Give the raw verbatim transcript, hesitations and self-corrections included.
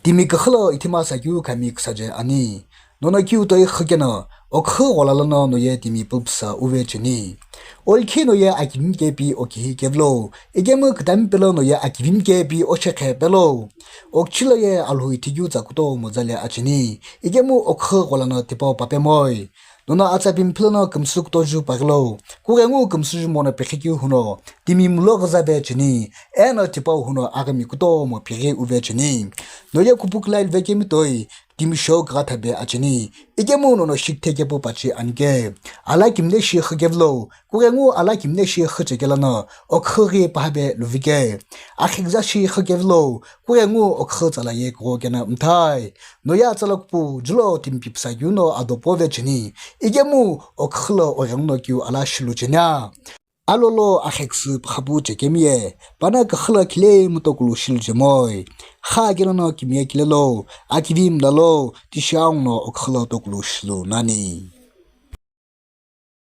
Timi küxü lo ithima sakeu khami küsaje ani. Nono kiu toi xükeno, oküxü ghola lono noye timi pülpüsa uve cheni. Olkhi noye akivimi kepi okihi kevilo, ikemu kütami pelo noye akivimi kepi oshekhe pelo. Okchi loye alhou ithikeu tsa kutomo zale acheni, ikemu oküxü gholano tipau papemoi. Nono atsa pimi philo no kümsü kutoju pagilo, kughengu kümsüju mono pekhi keu huno, timi mulo ghüzave cheni, eno tipau huno aghimi kutomo pighi uve cheni. Noye kupu külai luve kemi toi, timi shou kughathabe acheni, ikemu nono shikithe kepu pachi anike. Ala kimle shi xükevilo, kughengu ala kimle shi xüchekelo no, oküxü ghi pahabe luvike. Axi küza shi xükevilo, kughengu oküxü tsala ye kugho kena mthai. Noye atsala kupu julo timi pipüsa keu no ado pove cheni, ikemu oküxü lo oghengu no kiu ala shilu chenia. Alolo axeküsü püxapu chekemiye, pana küxü lo khile mutokulu shilu chemoi. Xa kelo no kimiye kilelo, akivi mlalo, tishi aung no oküxü lo tokulu shilu nani.